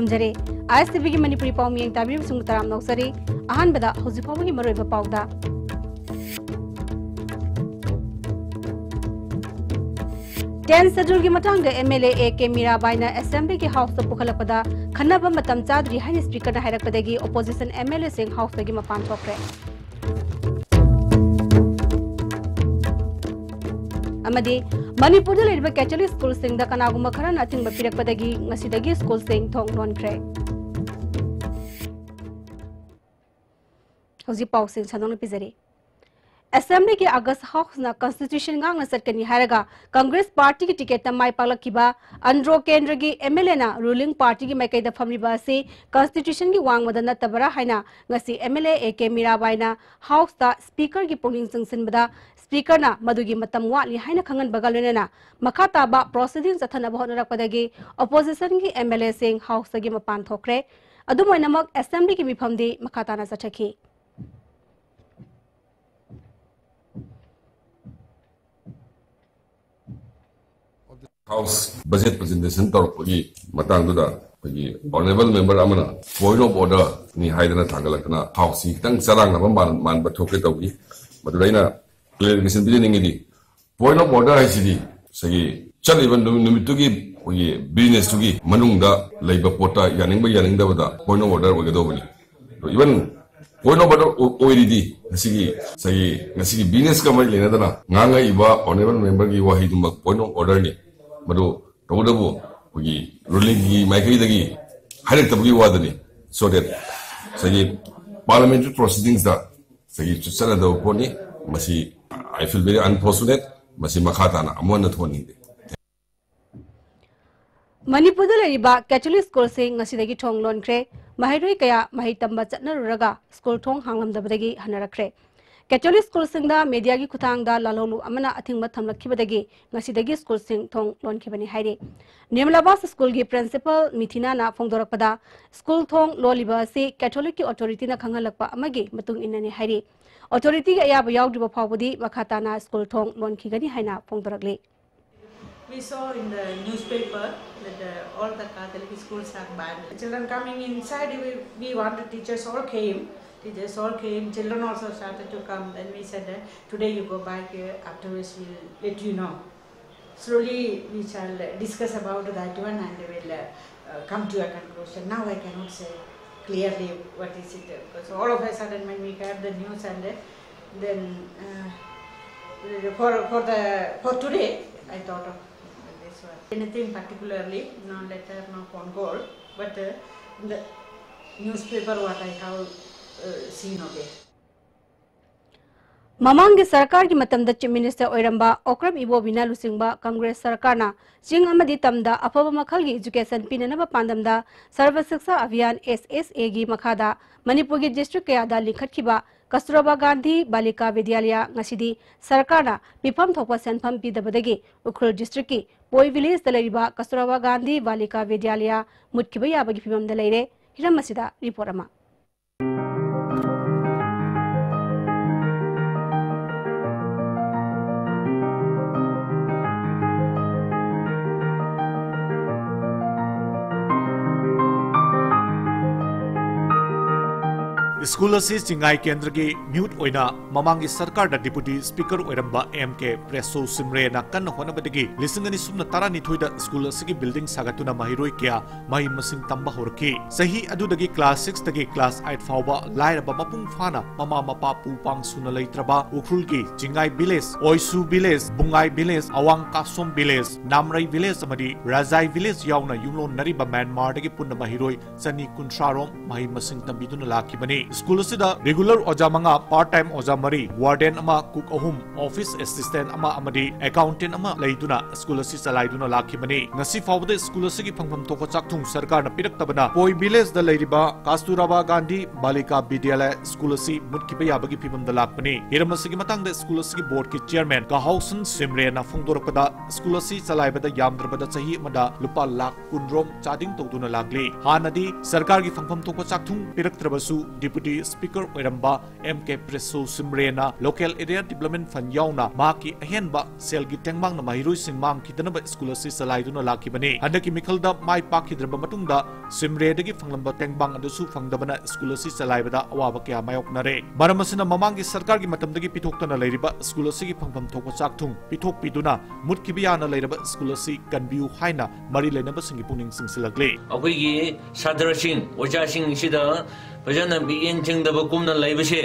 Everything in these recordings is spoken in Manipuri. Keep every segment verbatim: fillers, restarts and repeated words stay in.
ꯊꯝꯖꯔꯦ꯫ ꯑꯥꯏ ꯑꯦꯁ ꯇꯤ ꯚꯤꯒꯤ ꯃꯅꯤꯄꯨꯔꯤ ꯄꯥꯎ ꯃꯤꯌꯦꯡ ꯇꯥꯕꯤꯔꯤꯕꯁꯤꯡꯕꯨ ꯇꯔꯥꯝꯅ ꯑꯣꯛꯆꯔꯤ꯫ ꯑꯍꯥꯟꯕꯗ ꯍꯧꯖꯤꯛ ꯐꯥꯎꯕꯒꯤ ꯃꯔꯨꯑꯣꯏꯕ ꯄꯥꯎꯗ꯫ Tenth Scheduleꯒꯤ ꯃꯇꯥꯡꯗ M L A A K ꯃꯤꯔꯥꯕꯥꯏꯅ Assemblyꯒꯤ Houseꯇ ꯄꯨꯈꯠꯂꯛꯄꯗ ꯈꯟꯅꯕ ꯃꯇꯝ ꯆꯥꯗ꯭ꯔꯤ ꯍꯥꯏꯅ Speakerꯅ ꯍꯥꯏꯔꯛꯄꯗꯒꯤ opposition M L Aꯁꯤꯡ Houseꯇꯒꯤ ꯃꯄꯥꯟ ꯊꯣꯛꯈ꯭ꯔꯦ꯫ ꯑꯃꯗꯤ ꯃꯅꯤꯄꯨꯔꯗ ꯂꯩꯔꯤꯕ Catholic schoolꯁꯤꯡꯗ ꯀꯅꯥꯒꯨꯝꯕ ꯈꯔꯅ ꯑꯊꯤꯡꯕ ꯄꯤꯔꯛꯄꯗꯒꯤ ꯉꯁꯤꯗꯒꯤ schoolꯁꯤꯡ ꯊꯣꯡ ꯂꯣꯟꯈ꯭ꯔꯦ꯫ ꯍꯧꯖꯤꯛ ꯄꯥꯎꯁꯤꯡ ꯁꯟꯗꯣꯛꯅ ꯄꯤꯖꯔꯤ꯫ Assemblyꯒꯤ August Houseꯅ Constitution ꯉꯥꯛꯅ ꯆꯠꯀꯅꯤ ꯍꯥꯏꯔꯒ Congress partyꯒꯤ ticketꯇ ꯃꯥꯏ ꯄꯥꯛꯂꯛꯈꯤꯕ ꯑꯟꯗ꯭ꯔꯣ ꯀꯦꯟꯗ꯭ꯔꯒꯤ M L Aꯅ ruling partyꯒꯤ ꯃꯥꯏꯀꯩꯗ ꯐꯝꯂꯤꯕ ꯑꯁꯤ Constitutionꯒꯤ ꯋꯥꯡꯃꯗ ꯅꯠꯇꯕ꯭ꯔꯥ ꯍꯥꯏꯅ ꯉꯁꯤ M L A A K ꯃꯤꯔꯥꯕꯥꯏꯅ Houseꯇ Speakerꯒꯤ ꯄꯨꯛꯅꯤꯡ ꯆꯤꯡꯁꯤꯟꯕꯗ Speakerꯅ ꯃꯗꯨꯒꯤ ꯃꯇꯝ ꯋꯥꯠꯂꯤ ꯍꯥꯏꯅ ꯈꯪꯍꯟꯕꯒ ꯂꯣꯏꯅꯅ ꯃꯈꯥ ꯇꯥꯕ proceeding ꯆꯠꯊꯅꯕ ꯍꯣꯠꯅꯔꯛꯄꯗꯒꯤ oppositionꯒꯤ M L Aꯁꯤꯡ Houseꯇꯒꯤ ꯃꯄꯥꯟ ꯊꯣꯛꯈ꯭ꯔꯦ꯫ ꯑꯗꯨꯝ ꯑꯣꯏꯅꯃꯛ Assemblyꯒꯤ ꯃꯤꯐꯝꯗꯤ ꯃꯈꯥ ꯇꯥꯅ ꯆꯠꯊꯈꯤ꯫ House budget presentation ꯇꯧꯔꯛꯄꯒꯤ ꯃꯇꯥꯡꯗꯨꯗ ꯑꯩꯈꯣꯏꯒꯤ honourable member ꯑꯃꯅ point of orderꯅꯤ ꯍꯥꯏꯗꯅ ꯊꯥꯡꯒꯠꯂꯛꯇꯅ Houseꯁꯤ ꯈꯤꯇꯪ ꯆꯔꯥꯡꯅꯕ ꯃꯥꯟ- ꯃꯥꯟꯕ ꯊꯣꯛꯀꯦ ꯇꯧꯈꯤ꯫ ꯃꯗꯨꯗ ꯑꯩꯅ clarification ꯄꯤꯖꯅꯤꯡꯉꯤꯗꯤ, point of order ꯍꯥꯏꯁꯤꯗꯤ ꯉꯁꯥꯏꯒꯤ ꯆꯠꯂꯤꯕ ꯅꯨꯃꯤꯠ- ꯅꯨꯃꯤꯠꯇꯨꯒꯤ ꯑꯩꯈꯣꯏꯒꯤ businessꯇꯨꯒꯤ ꯃꯅꯨꯡꯗ ꯂꯩꯕ ꯄꯣꯠꯇ ꯌꯥꯅꯤꯡꯕ ꯌꯥꯅꯤꯡꯗꯕꯗ point of order ꯑꯣꯏꯒꯗꯧꯕꯅꯤ꯫ Even point of order ꯑꯣꯏꯔꯤꯗꯤ ꯉꯁꯤꯒꯤ ꯉꯁꯥꯏꯒꯤ ꯉꯁꯤꯒꯤ businessꯀ ꯃꯔꯤ ꯂꯩꯅꯗꯅ ꯉꯥꯡꯉꯛꯏꯕ honourable memberꯒꯤ ꯋꯥꯍꯩꯗꯨꯃꯛ point of orderꯅꯤ꯫ ꯃꯗꯨ ꯇꯧꯕꯇꯕꯨ ꯑꯩꯈꯣꯏꯒꯤ rulingꯒꯤ ꯃꯥꯏꯀꯩꯗꯒꯤ ꯍꯥꯏꯔꯛꯇꯕꯒꯤ ꯋꯥꯗꯅꯤ꯫ So that ꯉꯁꯥꯏꯒꯤ parliamentary proceedingsꯇ ꯉꯁꯥꯏꯒꯤ ꯆꯠꯅꯗꯕ ꯄꯣꯠꯅꯤ꯫ ꯃꯁꯤ I feel very unfortunate꯫ ꯃꯁꯤ ꯃꯈꯥ ꯇꯥꯅ ꯑꯃꯨꯛ ꯍꯟꯅ ꯊꯣꯛꯍꯟꯅꯤꯡꯗꯦ꯫ ꯃꯅꯤꯄꯨꯔꯗ ꯂꯩꯔꯤꯕ Catholic schoolꯁꯤꯡ ꯉꯁꯤꯗꯒꯤ ꯊꯣꯡ ꯂꯣꯟꯈ꯭ꯔꯦ꯫ ꯃꯍꯩꯔꯣꯏ ꯀꯌꯥ ꯃꯍꯩ ꯇꯝꯕ ꯆꯠꯅꯔꯨꯔꯒ school ꯊꯣꯡ ꯍꯥꯡꯂꯝꯗꯕꯗꯒꯤ ꯍꯟꯅꯔꯛꯈ꯭ꯔꯦ꯫ Catholic schoolꯁꯤꯡꯗ mediaꯒꯤ ꯈꯨꯠꯊꯥꯡꯗ ꯂꯥꯜꯍꯧꯂꯨꯞ ꯑꯃꯅ ꯑꯊꯤꯡꯕ ꯊꯝꯂꯛꯈꯤꯕꯗꯒꯤ ꯉꯁꯤꯗꯒꯤ schoolꯁꯤꯡ ꯊꯣꯡ ꯂꯣꯟꯈꯤꯕꯅꯤ ꯍꯥꯏꯔꯤ꯫ ꯅꯤꯔꯃꯂꯥꯕꯥꯁ schoolꯒꯤ principal ꯃꯤꯊꯤꯅꯥꯅ ꯐꯣꯡꯗꯣꯔꯛꯄꯗ, school ꯊꯣꯡ ꯂꯣꯜꯂꯤꯕ ꯑꯁꯤ Catholicꯀꯤ authorityꯅ ꯈꯪꯍꯜꯂꯛꯄ ꯑꯃꯒꯤ ꯃꯇꯨꯡ ꯏꯟꯅꯅꯤ ꯍꯥꯏꯔꯤ꯫ Authorityꯒꯤ ꯑꯌꯥꯕ ꯌꯥꯎꯗ꯭ꯔꯤꯕ ꯐꯥꯎꯕꯗꯤ ꯃꯈꯥ ꯇꯥꯅ school ꯊꯣꯡ ꯂꯣꯟꯈꯤꯒꯅꯤ ꯍꯥꯏꯅ ꯐꯣꯡꯗꯣꯔꯛꯂꯤ꯫ We saw in the newspaper that uh, all the Catholic schools are banned. Children coming inside, we, we wanted, teachers all came. Teachers all came, children also started to come. Then we said, uh, "Today you go back, uh, afterwards we'll let you know." Slowly we shall, uh, discuss about that one and we'll, uh, uh, come to a conclusion. Now I cannot say clearly what is it, uh, because all of a sudden when we heard the news and, uh, then, uh, for, for the, for today, I thought of this one. Anything particularly, no letter, no phone call, but, uh, in the newspaper what I have, uh, seen of it. ꯃꯃꯥꯡꯒꯤ ꯁꯔꯀꯥꯔꯒꯤ ꯃꯇꯝꯗ Chief Minister ꯑꯣꯏꯔꯝꯕ ꯑꯣꯀ꯭ꯔꯝ ꯏꯕꯣꯕꯤꯅ ꯂꯨꯆꯤꯡꯕ ꯀꯪꯒ꯭ꯔꯦꯁ ꯁꯔꯀꯥꯔꯅ ꯆꯤꯡ ꯑꯃꯗꯤ ꯇꯝꯗ ꯑꯐꯕ ꯃꯈꯜꯒꯤ education ꯄꯤꯅꯅꯕ ꯄꯥꯟꯗꯝꯗ Sarva Shiksha Abhiyan, S S A ꯒꯤ ꯃꯈꯥꯗ ꯃꯅꯤꯄꯨꯔꯒꯤ district ꯀꯌꯥꯗ ꯂꯤꯡꯈꯠꯈꯤꯕ ꯀꯁꯇꯨꯔꯕꯥ ꯒꯥꯟꯙꯤ ꯕꯥꯂꯤꯀꯥ ꯕꯤꯗ꯭ꯌꯥꯂꯌ ꯉꯁꯤꯗꯤ ꯁꯔꯀꯥꯔꯅ ꯃꯤꯐꯝ ꯊꯣꯛꯄ ꯁꯦꯟꯐꯝ ꯄꯤꯗꯕꯗꯒꯤ ꯎꯈ꯭ꯔꯨꯜ district ꯀꯤ ꯄꯣꯏ village ꯇ ꯂꯩꯔꯤꯕ ꯀꯁꯇꯨꯔꯕꯥ ꯒꯥꯟꯙꯤ ꯕꯥꯂꯤꯀꯥ ꯕꯤꯗ꯭ꯌꯥꯂꯌ ꯃꯨꯠꯈꯤꯕ ꯌꯥꯕꯒꯤ ꯐꯤꯚꯝꯗ ꯂꯩꯔꯦ꯫ ꯍꯤꯔꯝ ꯑꯁꯤꯗ report ꯑꯃ꯫ ꯁ꯭ꯀꯨꯜ ꯑꯁꯤ ꯆꯤꯡꯉꯥꯏ ꯀꯦꯟꯗ꯭ꯔꯒꯤ ꯃꯤꯍꯨꯠ ꯑꯣꯏꯅ ꯃꯃꯥꯡꯒꯤ ꯁꯔꯀꯥꯔꯗ Deputy Speaker ꯑꯣꯏꯔꯝꯕ M K ꯄ꯭ꯔꯦꯁꯣ ꯁꯤꯝꯔꯦꯅ ꯀꯟꯅ ꯍꯣꯠꯅꯕꯗꯒꯤ ꯂꯤꯁꯤꯡ ꯑꯅꯤ ꯁꯨꯞꯅ ꯇꯔꯥꯅꯤꯊꯣꯏꯗ ꯁ꯭ꯀꯨꯜ ꯑꯁꯤꯒꯤ building ꯁꯥꯒꯠꯇꯨꯅ ꯃꯍꯩꯔꯣꯏ ꯀꯌꯥ ꯃꯍꯩ ꯃꯁꯤꯡ ꯇꯝꯕ ꯍꯧꯔꯛꯈꯤ꯫ ꯆꯍꯤ ꯑꯗꯨꯗꯒꯤ class six ꯇꯒꯤ class eight ꯐꯥꯎꯕ ꯂꯥꯏꯔꯕ ꯃꯄꯨꯡ ꯐꯥꯅ ꯃꯃꯥ ꯃꯄꯥ ꯄꯨ ꯄꯥꯡ ꯁꯨꯅ ꯂꯩꯇ꯭ꯔꯕ ꯎꯈ꯭ꯔꯨꯜꯒꯤ ꯆꯤꯡꯉꯥꯏ village, ꯑꯣꯏꯁꯨ village, ꯕꯨꯡꯉꯥꯏ village, ꯑꯋꯥꯡ ꯀꯥꯁꯣꯝ village, ꯅꯥꯝꯔꯩ village ꯑꯃꯗꯤ ꯔꯥꯖꯥꯏ village ꯌꯥꯎꯅ ꯌꯨꯝꯂꯣꯟꯅꯔꯤꯕ ꯃ꯭ꯌꯥꯟꯃꯥꯔꯗꯒꯤ ꯄꯨꯟꯅ ꯃꯍꯩꯔꯣꯏ ꯆꯅꯤ ꯀꯨꯟꯊ꯭ꯔꯥ ꯔꯣꯝ ꯃꯍꯩ ꯃꯁꯤꯡ ꯇꯝꯕꯤꯗꯨꯅ ꯂꯥꯛꯈꯤꯕꯅꯤ꯫ ꯁ꯭ꯀꯨꯜ ꯑꯁꯤꯗ regular ꯑꯣꯖꯥ ꯃꯉꯥ, part time ꯑꯣꯖꯥ ꯃꯔꯤ, warden ꯑꯃ, cook ꯑꯍꯨꯝ, office assistant ꯑꯃ ꯑꯃꯗꯤ accountant ꯑꯃ ꯂꯩꯗꯨꯅ ꯁ꯭ꯀꯨꯜ ꯑꯁꯤ ꯆꯂꯥꯏꯗꯨꯅ ꯂꯥꯛꯈꯤꯕꯅꯤ꯫ ꯉꯁꯤ ꯐꯥꯎꯕꯗ ꯁ꯭ꯀꯨꯜ ꯑꯁꯤꯒꯤ ꯐꯪꯐꯝ ꯊꯣꯛꯄ ꯆꯥꯛꯊꯨꯡ ꯁꯔꯀꯥꯔꯅ ꯄꯤꯔꯛꯇꯕꯅ ꯄꯣꯏ village ꯗ ꯂꯩꯔꯤꯕ ꯀꯥꯁꯇꯨꯔꯕꯥ ꯒꯥꯟꯙꯤ ꯕꯥꯂꯤꯀꯥ ꯕꯤꯗ꯭ꯌꯥꯂꯌ ꯁ꯭ꯀꯨꯜ ꯑꯁꯤ ꯃꯨꯠꯈꯤꯕ ꯌꯥꯕꯒꯤ ꯐꯤꯚꯝꯗ ꯂꯥꯛꯄꯅꯤ꯫ ꯍꯤꯔꯝ ꯑꯁꯤꯒꯤ ꯃꯇꯥꯡꯗ ꯁ꯭ꯀꯨꯜ ꯑꯁꯤꯒꯤ board ꯀꯤ chairman ꯀꯥꯍꯧꯁꯟ ꯁꯤꯝꯔꯦꯅ ꯐꯣꯡꯗꯣꯔꯛꯄꯗ, ꯁ꯭ꯀꯨꯜ ꯑꯁꯤ ꯆꯂꯥꯏꯕꯗ ꯌꯥꯝꯗ꯭ꯔꯕꯗ ꯆꯍꯤ ꯑꯃꯗ ꯂꯨꯄꯥ ꯂꯥꯈ ꯀꯨꯟ ꯔꯣꯝ charging ꯇꯧꯗꯨꯅ ꯂꯥꯛꯂꯤ꯫ ꯍꯥꯟꯅꯗꯤ ꯁꯔꯀꯥꯔꯒꯤ ꯐꯪꯐꯝ ꯊꯣꯛꯄ ꯆꯥꯛꯊꯨꯡ ꯄꯤꯔꯛꯇ꯭ꯔꯕꯁꯨ, Deputy ꯗꯤ ꯁ꯭ꯄꯤꯀꯔ ꯑꯣꯏꯔꯝꯕ ꯑꯦꯝ ꯀꯦ ꯄ꯭ꯔꯦꯁꯣ ꯁꯤꯝꯔꯦꯅ ꯂꯣꯀꯦꯜ ꯑꯦꯔꯤꯌꯥ ꯗꯤꯕ꯭ꯂꯞꯃꯦꯟ ꯐꯟ ꯌꯥꯎꯅ ꯃꯍꯥꯛꯀꯤ ꯑꯍꯦꯟꯕ ꯁꯦꯜꯒꯤ ꯇꯦꯡꯕꯥꯡꯅ ꯃꯍꯩꯔꯣꯏꯁꯤꯡ ꯃꯥꯡꯈꯤꯗꯅꯕ ꯁ꯭ꯀꯨꯜ ꯑꯁꯤ ꯆꯂꯥꯏꯗꯨꯅ ꯂꯥꯛꯈꯤꯕꯅꯤ꯫ ꯍꯟꯗꯛꯀꯤ ꯃꯤꯈꯜꯗ ꯃꯥꯏ ꯄꯥꯛꯈꯤꯗ꯭ꯔꯕ ꯃꯇꯨꯡꯗ ꯁꯤꯝꯔꯦꯗꯒꯤ ꯐꯪꯂꯝꯕ ꯇꯦꯡꯕꯥꯡ ꯑꯗꯨꯁꯨ ꯐꯪꯗꯕꯅ ꯁ꯭ꯀꯨꯜ ꯑꯁꯤ ꯆꯂꯥꯏꯕꯗ ꯑꯋꯥꯕ ꯀꯌꯥ ꯃꯥꯌꯣꯛꯅꯔꯦ꯫ ꯃꯔꯝ ꯑꯁꯤꯅ ꯃꯃꯥꯡꯒꯤ ꯁꯔꯀꯥꯔꯒꯤ ꯃꯇꯝꯗꯒꯤ ꯄꯤꯊꯣꯛꯇꯅ ꯂꯩꯔꯤꯕ ꯁ꯭ꯀꯨꯜ ꯑꯁꯤꯒꯤ ꯐꯪꯐꯝ ꯊꯣꯛꯄ ꯆꯥꯛꯊꯨꯡ ꯄꯤꯊꯣꯛꯄꯤꯗꯨꯅ ꯃꯨꯠꯈꯤꯕ ꯌꯥꯅ ꯂꯩꯔꯕ ꯁ꯭ꯀꯨꯜ ꯑꯁꯤ ꯀꯟꯕꯤꯌꯨ ꯍꯥꯏꯅ ꯃꯔꯤ ꯂꯩꯅꯕꯁꯤꯡꯒꯤ ꯄꯨꯛꯅꯤꯡ ꯆꯤꯡꯁꯤꯜꯂꯛꯂꯤ꯫ ꯑꯩꯈꯣꯏꯒꯤ ꯁꯥꯇ꯭ꯔꯁꯤꯡ, ꯑꯣꯖꯥꯁꯤꯡꯁꯤꯗ ꯐꯖꯅ ꯃꯤꯠꯌꯦꯡ ꯆꯪꯗꯕ ꯀꯨꯝꯅ ꯂꯩꯕꯁꯦ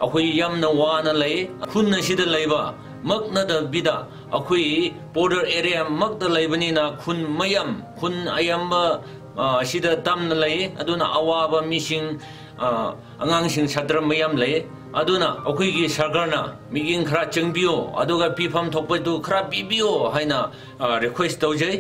ꯑꯩꯈꯣꯏ ꯌꯥꯝꯅ ꯋꯥꯅ ꯂꯩ꯫ ꯈꯨꯟ ꯑꯁꯤꯗ ꯂꯩꯕ ꯃꯛ ꯅꯠꯇꯕꯤꯗ ꯑꯩꯈꯣꯏ ꯕꯣꯔꯗꯔ ꯑꯦꯔꯤꯌꯥ ꯃꯛꯇ ꯂꯩꯕꯅꯤꯅ ꯈꯨꯟ ꯃꯌꯥꯝ, ꯈꯨꯟ ꯑꯌꯥꯝꯕ, ꯑ, ꯑꯁꯤꯗ ꯇꯝꯅ ꯂꯩ꯫ ꯑꯗꯨꯅ ꯑꯋꯥꯕ ꯃꯤꯁꯤꯡ, ꯑ, ꯑꯉꯥꯡꯁꯤꯡ ꯁꯥꯇ꯭ꯔ ꯃꯌꯥꯝ ꯂꯩ꯫ ꯑꯗꯨꯅ ꯑꯩꯈꯣꯏꯒꯤ ꯁꯔꯀꯥꯔꯅ ꯃꯤꯠꯌꯦꯡ ꯈꯔ ꯆꯪꯕꯤꯌꯣ, ꯑꯗꯨꯒ ꯄꯤꯐꯝ ꯊꯣꯛꯄꯗꯨ ꯈꯔ ꯄꯤꯕꯤꯌꯣ ꯍꯥꯏꯅ, ꯑ, ꯔꯤꯀ꯭ꯋꯦꯁ ꯇꯧꯖꯩ꯫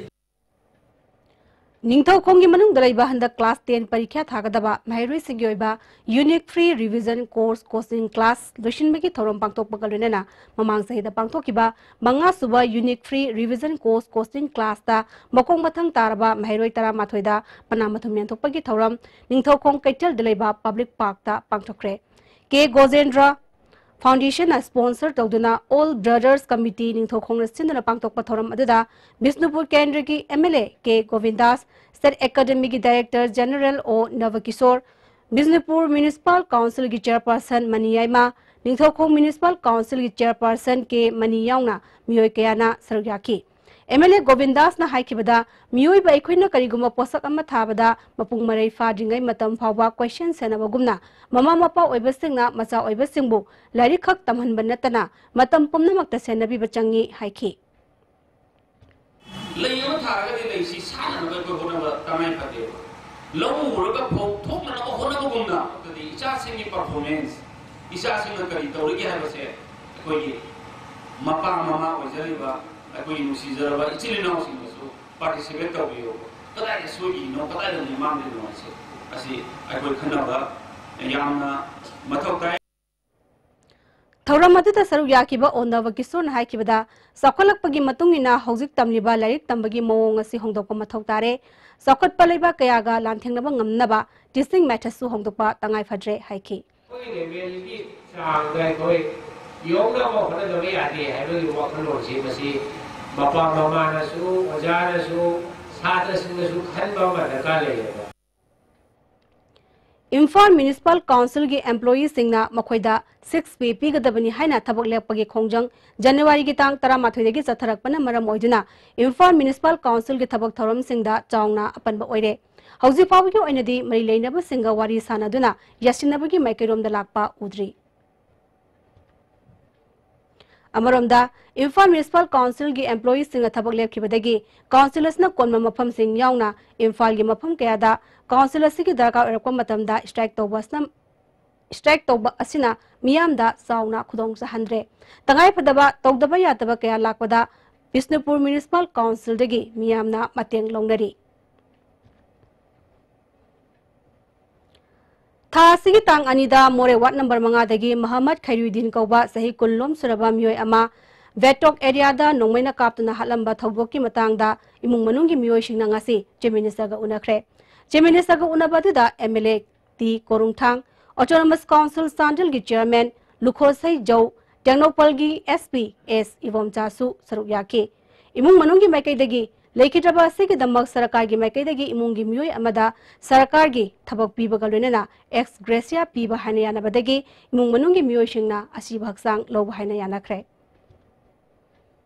ꯅꯤꯡꯊꯧꯈꯣꯡꯒꯤ ꯃꯅꯨꯡꯗ ꯂꯩꯕ ꯍꯟꯗꯛ ꯀ꯭ꯂꯥꯁ ꯇꯦꯟ ꯄꯔꯤꯈ꯭ꯌꯥ ꯊꯥꯒꯗꯕ ꯃꯍꯩꯔꯣꯏꯁꯤꯡꯒꯤ ꯑꯣꯏꯕ unit free revision course coaching class ꯂꯣꯏꯁꯤꯟꯕꯒꯤ ꯊꯧꯔꯝ ꯄꯥꯡꯊꯣꯛꯄꯒ ꯂꯣꯏꯅꯅ ꯃꯃꯥꯡ ꯆꯍꯤꯗ ꯄꯥꯡꯊꯣꯛꯈꯤꯕ ꯃꯉꯥꯁꯨꯕ unit free revision course coaching ꯀ꯭ꯂꯥꯁꯇ ꯃꯈꯣꯡ ꯃꯊꯪ ꯇꯥꯔꯕ ꯃꯍꯩꯔꯣꯏ ꯇꯔꯥꯃꯥꯊꯣꯏꯗ ꯃꯅꯥ ꯃꯊꯨꯝ ꯌꯦꯟꯊꯣꯛꯄꯒꯤ ꯊꯧꯔꯝ ꯅꯤꯡꯊꯧꯈꯣꯡ ꯀꯩꯊꯦꯜꯗ ꯂꯩꯕ ꯄꯕ꯭ꯂꯤꯛ ꯄꯥꯔꯛꯇ ꯄꯥꯡꯊꯣꯛꯈ꯭ꯔꯦ꯫ ꯀꯦ ꯒꯣꯖꯦꯟꯗ꯭ꯔ ꯐꯥꯎꯟꯗꯦꯁꯟꯅ ꯁ꯭ꯄꯣꯟꯁꯔ ꯇꯧꯗꯨꯅ ꯑꯣꯜ ꯕ꯭ꯔꯗꯔꯁ ꯀꯃꯤꯇꯤ ꯅꯤꯡꯊꯧꯈꯣꯡꯅ ꯁꯤꯟꯗꯨꯅ ꯄꯥꯡꯊꯣꯛꯄ ꯊꯧꯔꯝ ꯑꯗꯨꯗ ꯕꯤꯁꯅꯨꯄꯨꯔ ꯀꯦꯟꯗ꯭ꯔꯒꯤ M L A K Gobindas, state ꯑꯦꯀꯥꯗꯃꯤꯒꯤ director general O Nabakishore, Bishnupur municipal ꯀꯥꯎꯟꯁꯤꯜꯒꯤ ꯆꯦꯌꯔꯄꯔꯁꯟ ꯃꯅꯤ ꯌꯥꯏꯃ, ꯅꯤꯡꯊꯧꯈꯣꯡ ꯃ꯭ꯌꯨꯅꯤꯁꯤꯄꯥꯜ ꯀꯥꯎꯟꯁꯤꯜꯒꯤ ꯆꯦꯌꯔꯄꯔꯁꯟ ꯀꯦ ꯃꯅꯤ ꯌꯥꯎꯅ ꯃꯤꯑꯣꯏ ꯀꯌꯥꯅ ꯁꯔꯨꯛ ꯌꯥꯈꯤ꯫ ꯑꯦꯝ ꯑꯦꯜ ꯑꯦ ꯒꯣꯕꯤꯟꯗꯥꯁꯅ ꯍꯥꯏꯈꯤꯕꯗ, ꯃꯤꯑꯣꯏꯕ ꯑꯩꯈꯣꯏꯅ ꯀꯔꯤꯒꯨꯝꯕ ꯄꯣꯠꯁꯛ ꯑꯃ ꯊꯥꯕꯗ ꯃꯄꯨꯡ ꯃꯔꯩ ꯐꯥꯗ꯭ꯔꯤꯉꯩ ꯃꯇꯝ ꯐꯥꯎꯕ ꯀꯣꯏꯁꯦꯟ ꯁꯦꯟꯅꯕꯒꯨꯝꯅ, ꯃꯃꯥ ꯃꯄꯥ ꯑꯣꯏꯕꯁꯤꯡꯅ ꯃꯆꯥ ꯑꯣꯏꯕꯁꯤꯡꯕꯨ ꯂꯥꯏꯔꯤꯛ ꯈꯛ ꯇꯝꯍꯟꯕ ꯅꯠꯇꯅ ꯃꯇꯝ ꯄꯨꯝꯅꯃꯛꯇ ꯁꯦꯟꯅꯕꯤꯕ ꯆꯪꯏ ꯍꯥꯏꯈꯤ꯫ ꯂꯩ ꯑꯃ ꯊꯥꯔꯒꯗꯤ ꯂꯩꯁꯤ ꯁꯥꯠꯅꯅꯕ ꯑꯩꯈꯣꯏ ꯍꯣꯠꯅꯕ ꯇꯉꯥꯏ ꯐꯗꯦꯕ꯫ ꯂꯧ ꯎꯔꯒ ꯐꯧ ꯊꯣꯛꯅꯅꯕ ꯍꯣꯠꯅꯕꯒꯨꯝꯅ, ꯑꯗꯨꯗꯤ ꯏꯆꯥꯁꯤꯡꯒꯤ ꯄꯔꯐꯣꯔꯃꯦꯟꯁ, ꯏꯆꯥꯁꯤꯡꯅ ꯀꯔꯤ ꯇꯧꯔꯤꯒꯦ ꯍꯥꯏꯕꯁꯦ ꯑꯩꯈꯣꯏꯒꯤ ꯃꯄꯥ ꯃꯃꯥ ꯑꯣꯏꯖꯔꯤꯕ ꯑꯩꯈꯣꯏꯒꯤ ꯅꯨꯡꯁꯤꯖꯔꯕ ꯏꯆꯤꯜ ꯏꯅꯥꯎꯁꯤꯡꯅꯁꯨ ꯄꯥꯔꯇꯤꯁꯤꯄꯦꯠ ꯇꯧꯕꯤꯌꯨ꯫ ꯀꯗꯥꯏꯗ ꯁꯣꯏꯈꯤꯅꯣ, ꯀꯗꯥꯏꯗ ꯃꯥꯡꯂꯤꯅꯣ ꯍꯥꯏꯁꯦ, ꯑꯁꯤ ꯑꯩꯈꯣꯏ ꯈꯟꯅꯕ ꯌꯥꯝꯅ ꯃꯊꯧ ꯇꯥꯏ꯫ ꯊꯧꯔꯝ ꯑꯗꯨꯗ ꯁꯔꯨꯛ ꯌꯥꯈꯤꯕ ꯑꯣꯟꯗꯕ ꯀꯤꯁꯣꯔꯅ ꯍꯥꯏꯈꯤꯕꯗ, ꯆꯥꯎꯈꯠꯂꯛꯄꯒꯤ ꯃꯇꯨꯡ ꯏꯟꯅ ꯍꯧꯖꯤꯛ ꯇꯝꯂꯤꯕ ꯂꯥꯏꯔꯤꯛ ꯇꯝꯕꯒꯤ ꯃꯑꯣꯡ ꯑꯁꯤ ꯍꯣꯡꯗꯣꯛꯄ ꯃꯊꯧ ꯇꯥꯔꯦ꯫ ꯆꯥꯎꯈꯠꯄ ꯂꯩꯕꯥꯛ ꯀꯌꯥꯒ ꯂꯥꯟꯊꯦꯡꯅꯕ ꯉꯝꯅꯕ teaching methodꯁꯨ ꯍꯣꯡꯗꯣꯛꯄ ꯇꯉꯥꯏ ꯐꯗ꯭ꯔꯦ ꯍꯥꯏꯈꯤ꯫ ꯑꯩꯈꯣꯏꯒꯤ levelꯒꯤ ꯆꯥꯡꯗ ꯑꯩꯈꯣꯏ ꯌꯧꯅꯕ ꯍꯣꯠꯅꯗꯕ ꯌꯥꯗꯦ ꯍꯥꯏꯕꯒꯤ ꯋꯥꯈꯜꯂꯣꯟꯁꯤ ꯃꯁꯤ ꯃꯄꯥ ꯃꯃꯥꯅꯁꯨ, ꯑꯣꯖꯥꯅꯁꯨ, ꯁꯥꯇ꯭ꯔꯁꯤꯡꯅꯁꯨ ꯈꯟꯕ ꯑꯃ ꯗꯔꯀꯥꯔ ꯂꯩꯌꯦꯕ꯫ ꯏꯝꯐꯥꯜ Municipal Councilꯒꯤ employeeꯁꯤꯡꯅ ꯃꯈꯣꯏꯗ six pay ꯄꯤꯒꯗꯕꯅꯤ ꯍꯥꯏꯅ ꯊꯕꯛ ꯂꯦꯞꯄꯒꯤ ꯈꯣꯡꯖꯪ ꯖꯅꯋꯥꯔꯤꯒꯤ ꯇꯥꯡ ꯇꯔꯥꯃꯥꯊꯣꯏꯗꯒꯤ ꯆꯠꯊꯔꯛꯄꯅ ꯃꯔꯝ ꯑꯣꯏꯗꯨꯅ ꯏꯝꯐꯥꯜ Municipal Councilꯒꯤ ꯊꯕꯛ ꯊꯧꯔꯝꯁꯤꯡꯗ ꯆꯥꯎꯅ ꯑꯄꯟꯕ ꯑꯣꯏꯔꯦ꯫ ꯍꯧꯖꯤꯛ ꯐꯥꯎꯕꯒꯤ ꯑꯣꯏꯅꯗꯤ ꯃꯔꯤ ꯂꯩꯅꯕꯁꯤꯡꯒ ꯋꯥꯔꯤ ꯁꯥꯟꯅꯗꯨꯅ ꯌꯥꯁꯤꯟꯅꯕꯒꯤ ꯃꯥꯏꯀꯩꯔꯣꯝꯗ ꯂꯥꯛꯄ ꯎꯗ꯭ꯔꯤ꯫ ꯑꯃꯔꯣꯝꯗ, ꯏꯝꯐꯥꯜ Municipal Councilꯒꯤ employeeꯁꯤꯡꯅ ꯊꯕꯛ ꯂꯦꯞꯈꯤꯕꯗꯒꯤ council ꯑꯁꯤꯅ ꯀꯣꯟꯕ ꯃꯐꯝꯁꯤꯡ ꯌꯥꯎꯅ ꯏꯝꯐꯥꯜꯒꯤ ꯃꯐꯝ ꯀꯌꯥꯗ council ꯑꯁꯤꯒꯤ ꯗꯔꯀꯥꯔ ꯑꯣꯏꯔꯛꯄ ꯃꯇꯝꯗ strike ꯇꯧꯕ ꯑꯁꯤꯅ, strike ꯇꯧꯕ ꯑꯁꯤꯅ ꯃꯤꯌꯥꯝꯗ ꯆꯥꯎꯅ ꯈꯨꯗꯣꯡ ꯆꯥꯍꯟꯗ꯭ꯔꯦ꯫ ꯇꯉꯥꯏꯐꯗꯕ ꯇꯧꯗꯕ ꯌꯥꯗꯕ ꯀꯌꯥ ꯂꯥꯛꯄꯗ ꯕꯤꯁꯅꯨꯄꯨꯔ Municipal Councilꯗꯒꯤ ꯃꯤꯌꯥꯝꯅ ꯃꯇꯦꯡ ꯂꯧꯅꯔꯤ꯫ ꯊꯥ ꯑꯁꯤꯒꯤ ꯇꯥꯡ ꯑꯅꯤꯗ ꯃꯣꯔꯦ ward number ꯃꯉꯥꯗꯒꯤ ꯃꯍꯃꯗ ꯈꯩꯔꯨꯗꯤꯟ ꯀꯧꯕ ꯆꯍꯤ ꯀꯨꯟ ꯂꯣꯝ ꯁꯨꯔꯕ ꯃꯤꯑꯣꯏ ꯑꯃ ꯕꯦꯇꯣꯛ areaꯗ ꯅꯣꯡꯃꯩꯅ ꯀꯥꯞꯇꯨꯅ ꯍꯥꯠꯂꯝꯕ ꯊꯧꯗꯣꯛꯀꯤ ꯃꯇꯥꯡꯗ ꯏꯃꯨꯡ ꯃꯅꯨꯡꯒꯤ ꯃꯤꯑꯣꯏꯁꯤꯡꯅ ꯉꯁꯤ Chief Ministerꯒ ꯎꯅꯈ꯭ꯔꯦ꯫ Chief Ministerꯒ ꯎꯅꯕ ꯑꯗꯨꯗ MLA ꯇꯤ ꯀꯣꯔꯨꯡꯊꯥꯡ, Autonomous Council ꯆꯥꯟꯗꯦꯜꯒꯤ Chairman ꯂꯨꯈꯣꯁꯩ ꯖꯧ, ꯇꯦꯡꯅꯧꯄꯜꯒꯤ SP ꯑꯦꯁ ꯏꯕꯣꯝꯆꯥꯁꯨ ꯁꯔꯨꯛ ꯌꯥꯈꯤ꯫ ꯏꯃꯨꯡ ꯃꯅꯨꯡꯒꯤ ꯃꯥꯏꯀꯩꯗꯒꯤ ꯂꯩꯈꯤꯗ꯭ꯔꯕ ꯑꯁꯤꯒꯤꯗꯃꯛ ꯁꯔꯀꯥꯔꯒꯤ ꯃꯥꯏꯀꯩꯗꯒꯤ ꯏꯃꯨꯡꯒꯤ ꯃꯤꯑꯣꯏ ꯑꯃꯗ ꯁꯔꯀꯥꯔꯒꯤ ꯊꯕꯛ ꯄꯤꯕꯒ ꯂꯣꯏꯅꯅ ex gratia ꯄꯤꯕ ꯍꯥꯏꯅ ꯌꯥꯅꯕꯗꯒꯤ ꯏꯃꯨꯡ ꯃꯅꯨꯡꯒꯤ ꯃꯤꯑꯣꯏꯁꯤꯡꯅ ꯑꯁꯤꯕ ꯍꯛꯆꯥꯡ ꯂꯧꯕ ꯍꯥꯏꯅ ꯌꯥꯅꯈ꯭ꯔꯦ꯫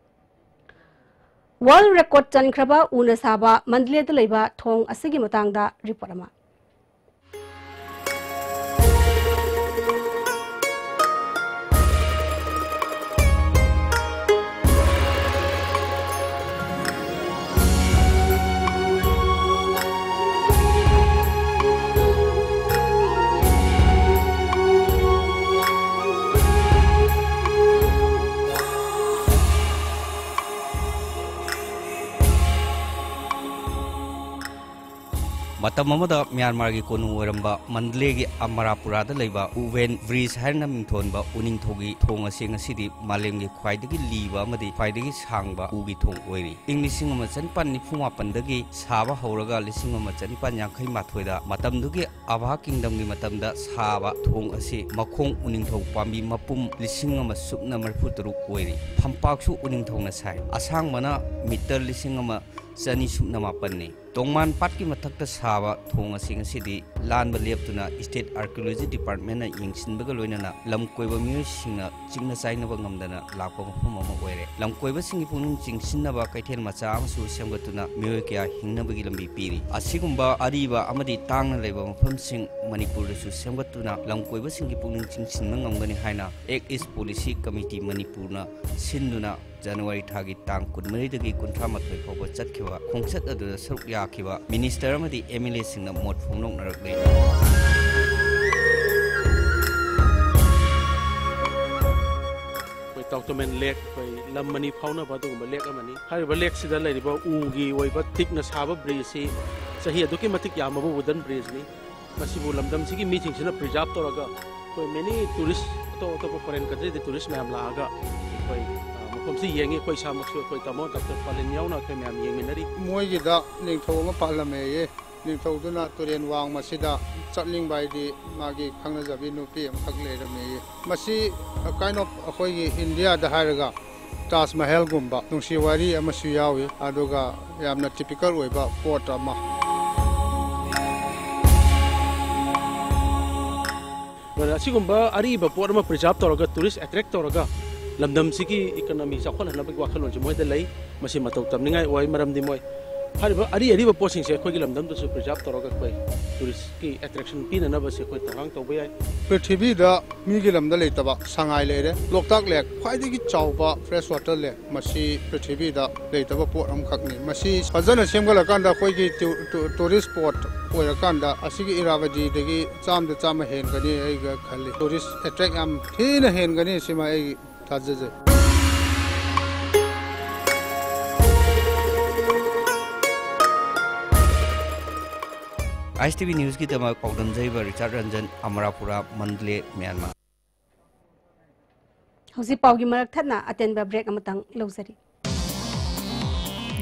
World record ꯆꯟꯈ꯭ꯔꯕ ꯎꯅ ꯁꯥꯕ ꯃꯟꯗꯂꯦꯗ ꯂꯩꯕ ꯊꯣꯡ ꯑꯁꯤꯒꯤ ꯃꯇꯥꯡꯗ report ꯑꯃ꯫ ꯃꯇꯝ ꯑꯃꯗ ꯃ꯭ꯌꯥꯟꯃꯥꯔꯒꯤ ꯀꯣꯅꯨꯡ ꯑꯣꯏꯔꯝꯕ ꯃꯟꯗꯂꯦꯒꯤ ꯑꯃꯔꯥꯄꯨꯔꯥꯗ ꯂꯩꯕ ꯎꯕꯦꯟ ꯕ꯭ꯔꯤꯖ ꯍꯥꯏꯅ ꯃꯤꯡꯊꯣꯟꯕ ꯎꯅꯤꯡꯊꯧꯒꯤ ꯊꯣꯡ ꯑꯁꯤ ꯉꯁꯤꯗꯤ ꯃꯥꯂꯦꯝꯒꯤ ꯈ꯭ꯋꯥꯏꯗꯒꯤ ꯂꯤꯕ ꯑꯃꯗꯤ ꯈ꯭ꯋꯥꯏꯗꯒꯤ ꯁꯥꯡꯕ ꯎꯒꯤ ꯊꯣꯡ ꯑꯣꯏꯔꯤ꯫ ꯏꯪ ꯂꯤꯁꯤꯡ ꯑꯃ ꯆꯅꯤꯄꯥꯟ ꯅꯤꯐꯨ ꯃꯥꯄꯟꯗꯒꯤ ꯁꯥꯕ ꯍꯧꯔꯒ ꯂꯤꯁꯤꯡ ꯑꯃ ꯆꯅꯤꯄꯥꯟ ꯌꯥꯡꯈꯩ ꯃꯥꯊꯣꯏꯗ ꯃꯇꯝꯗꯨꯒꯤ ꯑꯕꯥ ꯀꯤꯡꯗꯝꯒꯤ ꯃꯇꯝꯗ ꯁꯥꯕ ꯊꯣꯡ ꯑꯁꯤ ꯃꯈꯣꯡ ꯎꯅꯤꯡꯊꯧ ꯄꯥꯝꯕꯤ ꯃꯄꯨꯝ ꯂꯤꯁꯤꯡ ꯑꯃ ꯁꯨꯞꯅ ꯃꯔꯤꯐꯨ ꯇꯔꯨꯛ ꯑꯣꯏꯔꯤ꯫ ꯐꯝꯄꯥꯛꯁꯨ ꯎꯅꯤꯡꯊꯧꯅ ꯁꯥꯏ꯫ ꯑꯁꯥꯡꯕꯅ ꯃꯤꯇꯔ ꯂꯤꯁꯤꯡ ꯑꯃ ꯆꯅꯤ ꯁꯨꯞꯅ ꯃꯥꯄꯟꯅꯤ꯫ ꯇꯣꯡꯃꯥꯟ ꯄꯥꯠꯀꯤ ꯃꯊꯛꯇ ꯁꯥꯕ ꯊꯣꯡ ꯑꯁꯤ ꯉꯁꯤꯗꯤ ꯂꯥꯟꯕ ꯂꯦꯞꯇꯨꯅ State Archaeology Departmentꯅ ꯌꯦꯡꯁꯤꯟꯕꯒ ꯂꯣꯏꯅꯅ ꯂꯝ ꯀꯣꯏꯕ ꯃꯤꯑꯣꯏꯁꯤꯡꯅ ꯆꯤꯛꯅ ꯆꯥꯏꯅꯕ ꯉꯝꯗꯅ ꯂꯥꯛꯄ ꯃꯐꯝ ꯑꯃ ꯑꯣꯏꯔꯦ꯫ ꯂꯝ ꯀꯣꯏꯕꯁꯤꯡꯒꯤ ꯄꯨꯛꯅꯤꯡ ꯆꯤꯡꯁꯤꯟꯅꯕ ꯀꯩꯊꯦꯜ ꯃꯆꯥ ꯑꯃꯁꯨ ꯁꯦꯝꯒꯠꯇꯨꯅ ꯃꯤꯑꯣꯏ ꯀꯌꯥ ꯍꯤꯡꯅꯕꯒꯤ ꯂꯝꯕꯤ ꯄꯤꯔꯤ꯫ ꯑꯁꯤꯒꯨꯝꯕ ꯑꯔꯤꯕ ꯑꯃꯗꯤ ꯇꯥꯡꯅ ꯂꯩꯕ ꯃꯐꯝꯁꯤꯡ ꯃꯅꯤꯄꯨꯔꯗꯁꯨ ꯁꯦꯝꯒꯠꯇꯨꯅ ꯂꯝ ꯀꯣꯏꯕꯁꯤꯡꯒꯤ ꯄꯨꯛꯅꯤꯡ ꯆꯤꯡꯁꯤꯟꯕ ꯉꯝꯒꯅꯤ ꯍꯥꯏꯅ Act East Policy Committee ꯃꯅꯤꯄꯨꯔꯅ ꯁꯤꯟꯗꯨꯅ ꯖꯅꯋꯥꯔꯤ ꯊꯥꯒꯤ ꯇꯥꯡ ꯀꯨꯟꯃꯔꯤꯗꯒꯤ ꯀꯨꯟꯊ꯭ꯔꯥ ꯃꯥꯊꯣꯏ ꯐꯥꯎꯕ ꯆꯠꯈꯤꯕ ꯈꯣꯡꯆꯠ ꯑꯗꯨꯗ ꯁꯔꯨꯛ ꯌꯥꯈꯤꯕ ꯃꯤꯅꯤꯁꯇꯔ ꯑꯃꯗꯤ MLAꯁꯤꯡꯅ ꯃꯣꯠ ꯐꯣꯡꯗꯣꯛꯅꯔꯛꯂꯤ꯫ ꯑꯩꯈꯣꯏ ꯇꯥꯎꯇꯃꯦꯟ ꯂꯦꯛ, ꯑꯩꯈꯣꯏ ꯂꯝ ꯑꯅꯤ ꯐꯥꯎꯅꯕ ꯑꯗꯨꯒꯨꯝꯕ ꯂꯦꯛ ꯑꯃꯅꯤ꯫ ꯍꯥꯏꯔꯤꯕ ꯂꯦꯛꯁꯤꯗ ꯂꯩꯔꯤꯕ ꯎꯒꯤ ꯑꯣꯏꯕ ꯇꯤꯛꯅ ꯁꯥꯕ ꯕ꯭ꯔꯤꯖꯁꯤ ꯆꯍꯤ ꯑꯗꯨꯛꯀꯤ ꯃꯇꯤꯛ ꯌꯥꯝꯃꯕ wooden bridgeꯅꯤ꯫ ꯃꯁꯤꯕꯨ ꯂꯝꯗꯝꯁꯤꯒꯤ ꯃꯤꯁꯤꯡꯁꯤꯅ preserve ꯇꯧꯔꯒ ꯑꯩꯈꯣꯏ many tourist, ꯑꯇꯣꯞ ꯑꯇꯣꯞꯄ foreign countryꯗ tourist ꯃꯌꯥꯝ ꯂꯥꯛꯑꯒ ꯑꯩꯈꯣꯏ, ꯑ, ꯃꯐꯝꯁꯤ ꯌꯦꯡꯉꯤ꯫ ꯑꯩꯈꯣꯏ ꯏꯁꯥꯃꯛꯁꯨ, ꯑꯩꯈꯣꯏ ꯇꯥꯃꯣ ꯗꯥꯛꯇꯔ ꯄꯥꯂꯤꯟ ꯌꯥꯎꯅ ꯑꯩꯈꯣꯏ ꯃꯌꯥꯝ ꯌꯦꯡꯃꯤꯟꯅꯔꯤ꯫ ꯃꯣꯏꯒꯤꯗ ꯅꯤꯡꯊꯧ ꯑꯃ ꯄꯥꯜꯂꯝꯃꯦꯌꯦ꯫ ꯅꯤꯡꯊꯧꯗꯨꯅ ꯇꯨꯔꯦꯟ ꯋꯥꯡꯃꯁꯤꯗ ꯆꯠꯅꯤꯡꯕ ꯍꯥꯏꯗꯤ ꯃꯥꯒꯤ ꯈꯪꯅꯖꯕꯤ ꯅꯨꯄꯤ ꯑꯃꯈꯛ ꯂꯩꯔꯝꯃꯦꯌꯦ꯫ ꯃꯁꯤ, ꯑ, kind of ꯑꯩꯈꯣꯏꯒꯤ ꯏꯟꯗꯤꯌꯥꯗ ꯍꯥꯏꯔꯒ ꯇꯥꯖ ꯃꯍꯜꯒꯨꯝꯕ ꯅꯨꯡꯁꯤ ꯋꯥꯔꯤ ꯑꯃꯁꯨ ꯌꯥꯎꯏ, ꯑꯗꯨꯒ ꯌꯥꯝꯅ typical ꯑꯣꯏꯕ ꯄꯣꯠ ꯑꯃ꯫ ꯑꯗꯨꯅ ꯑꯁꯤꯒꯨꯝꯕ ꯑꯔꯤꯕ ꯄꯣꯠ ꯑꯃ preserve ꯇꯧꯔꯒ, tourist attract ꯇꯧꯔꯒ, ꯂꯝꯗꯝꯁꯤꯒꯤ economy ꯆꯥꯎꯈꯠꯍꯟꯅꯕꯒꯤ ꯋꯥꯈꯜꯂꯣꯟꯁꯦ ꯃꯣꯏꯗ ꯂꯩ꯫ ꯃꯁꯤ ꯃꯇꯧ ꯇꯝꯅꯤꯡꯉꯥꯏ ꯑꯣꯏ, ꯃꯔꯝꯗꯤ ꯃꯣꯏ ꯍꯥꯏꯔꯤꯕ ꯑꯔꯤ ꯑꯔꯤꯕ ꯄꯣꯠꯁꯤꯡꯁꯦ ꯑꯩꯈꯣꯏꯒꯤ ꯂꯝꯗꯝꯗꯁꯨ preserve ꯇꯧꯔꯒ ꯑꯩꯈꯣꯏ touristꯀꯤ attraction ꯄꯤꯅꯅꯕꯁꯦ ꯑꯩꯈꯣꯏ ꯊꯧꯔꯥꯡ ꯇꯧꯕ ꯌꯥꯏ꯫ ꯄ꯭ꯔꯤꯊꯤꯕꯤꯗ ꯃꯤꯒꯤ ꯂꯝꯗ ꯂꯩꯇꯕ ꯁꯉꯥꯏ ꯂꯩꯔꯦ, ꯂꯣꯛꯇꯥꯛ lake, ꯈ꯭ꯋꯥꯏꯗꯒꯤ ꯆꯥꯎꯕ fresh water lake꯫ ꯃꯁꯤ ꯄ꯭ꯔꯤꯊꯤꯕꯤꯗ ꯂꯩꯇꯕ ꯄꯣꯠ ꯑꯃꯈꯛꯅꯤ꯫ ꯃꯁꯤ ꯐꯖꯅ ꯁꯦꯝꯒꯠꯂꯀꯥꯟꯗ ꯑꯩꯈꯣꯏꯒꯤ ꯇꯨ-, ꯇꯨ-, tourist spot ꯑꯣꯏꯔꯀꯥꯟꯗ ꯑꯁꯤꯒꯤ ꯏꯔꯥꯕꯗꯤꯗꯒꯤ ꯆꯥꯝꯗ ꯆꯥꯝꯃ ꯍꯦꯟꯒꯅꯤ ꯑꯩꯒ ꯈꯜꯂꯤ꯫ Tourist attract ꯌꯥꯝ ꯊꯤꯅ ꯍꯦꯟꯒꯅꯤ, ꯁꯤꯃ ꯑꯩ ꯊꯥꯖꯖꯩ꯫ ꯑꯥꯏ ꯑꯦꯁ T V ꯅ꯭ꯌꯨꯁꯀꯤꯗꯃꯛ ꯄꯥꯎꯗꯝꯖꯔꯤꯕ ꯔꯤꯆꯥꯔꯗ Ranjan, ꯑꯃꯔꯥꯄꯨꯔꯥ, Mandalay, Myanmar. ꯍꯧꯖꯤꯛ ꯄꯥꯎꯒꯤ ꯃꯔꯛ ꯊꯠꯅ ꯑꯇꯦꯟꯕ ꯕ꯭ꯔꯦꯛ ꯑꯃꯇꯪ ꯂꯧꯖꯔꯤ꯫